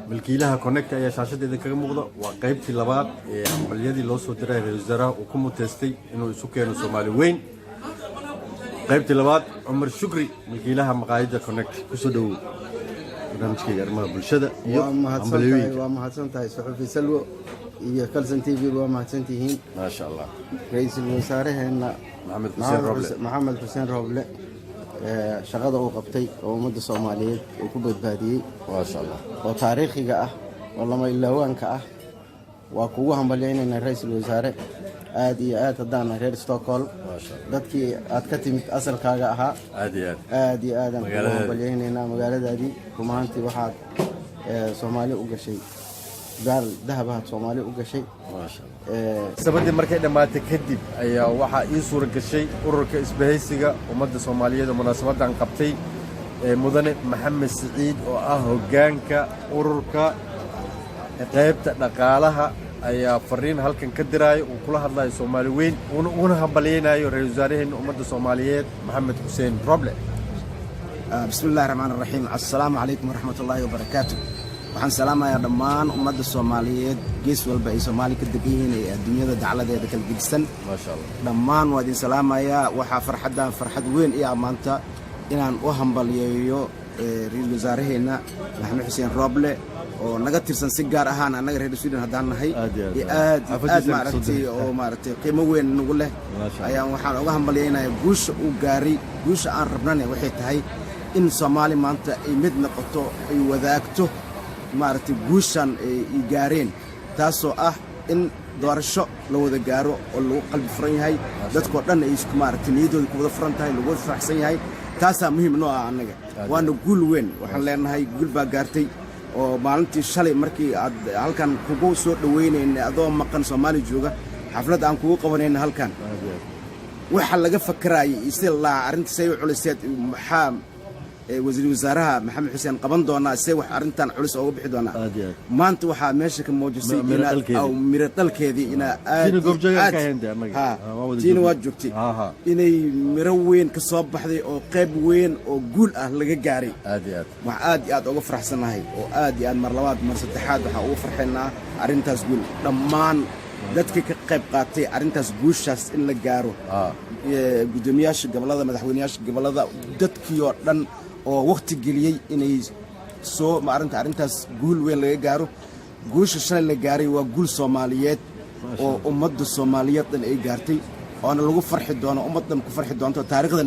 Milkiilaha Connect ayaa shaashadda idinkaga muuqda. Waa qaybtii labaad ee hambalyadii loo soo diray ra-iisul wasaaraha uu ku muteystay inuu isu keeno Soomaali weyn. Qaybtii labaad, Cumar Shukri, milkiilaha maqaayadda Connect, kusoo dhowow barnaamijkayga arrimaha bulshada iyo Waa mahadsantahay. hambalyooyinka. Waa mahadsan tahay, suxufi Salwo iyo Kalsan TV, waa mahadsantihiin. Maasha Allah. Ra-iisul wasaaraheenna Maxamed Xuseen Roble. Maxamed Xuseen Roble, shaqada uu qabtay oo ummadda Soomaaliyeed uu ku badbaadiyey Maasha Allah. oo taariikhiga ah oo lama ilaawaanka ah, waa kugu hambalyaynayna, ra-iisul wasaare, aad iyo aad haddaan nahay reer Stockholm, Maasha Allah. dadkii aad ka timid, asalkaaga ahaa. Aad iyo aad. Aad iyo aadaan kugu Magaaladaadii. hambalyaynaynaa magaaladaadii. Rumahaantii waxaad Soomaali u gashay baal dahabahaad Soomaali u gashay. Maasha Allah. Munaasabadii markay dhammaatay kadib ayaa waxaa ii suura gashay ururka Isbahaysiga Ummadda Soomaaliyeed oo munaasabadan qabtay, ee mudane Maxamed Siciid oo ah hoggaanka ururka qaybta dhaqaalaha ayaa fariin halkan ka diraayo uu kula hadlayo Soomaali weyn, uuna uguna hambalyaynayo ra-iisul wasaaraheena ummadda Soomaaliyeed, Maxamed Xuseen Roble. Bismi Illahi Raxmaan Raxiim. Assalaamu calaykum waraxmat ullaahi wabarakaatu. Waxaan salaamayaa dhammaan ummadda Soomaaliyeed gees walba ay Soomaali ka degan yihiin ee adduunyada dacladeeda kala gedisan. Maasha Allah. Dhammaan waa idin salaamayaa. Waxaa farxaddan farxad weyn iyo ammaanta inaan u hambalyeeyo ra-iisul wasaaraheenna Maxamed Xuseen Rooble oo naga tirsan, si gaar ahaan annaga reer Sweden haddaan nahay. Aad iyo aad. Iyo aad iyo aad. Xaafadiisa kasoo Maaragtay diray. oo maaragtay qiimo weyn nagu leh Maasha Allah. ayaan waxaan uga hambalyaynayaa guusha uu gaaray. Guusha aan rabnane waxay tahay in Soomaali maanta ay mid noqoto, ay wadaagto maaragtay guushan ay gaareen, taasoo ah in doorasho la wada gaaro oo lagu qalbi furan yahay, dadkoo dhan ay isku maaragtay niyaddooda ku wada furan tahay, lagu wada faraxsan yahay. Taasaa muhiim noo ah annaga, waana guul weyn. Waxaan leenahay guul baa gaartay oo maalintii shalay markii aad halkan kugu soo dhoweynayna adoo maqan Soomaali jooga, xaflad aan kugu qabanayna halkan, waxa laga fakaraayay iyo sida laa arrinta say u culiseed, maxaa wasiir wasaaraha Maxamed Xuseen qaban doonaa, see wax arrintan culus ooga bixi doonaa. Aad iyo aad. Maanta waxaa meesha ka muujisay Miro inaad dhalkeedii. Aw, miro dhalkeedii inaa aad Tiina goobjoogaan aad ka ahayn dee annaga. Ha, Ah, waa wada tiina joogtay. waad joogtay. Ha. Inay miro weyn ka soo baxday oo qayb weyn oo guul ah laga gaaray. Aad iyo aad. Waxaan aad iyo aad uga faraxsannahay oo aad iyo aad mar labaad mar saddexaad waxaan ugu farxaynaa arrintaas guul, dhammaan dadka ka qayb qaatay arrintaas, guushaas in la gaaro, guddoomiyaasha gobollada, madaxweyneyaasha gobollada, dadkii oo dhan oo wakhti geliyey inay soo ma arrinta arrintaas guul weyn laga gaaro. Guusha shalay la gaaray waa guul Soomaaliyeed oo ummadda Soomaaliyeed dhan ay gaartay, oona lagu farxi doono, ummaddan ku farxi doonto taariikhdan.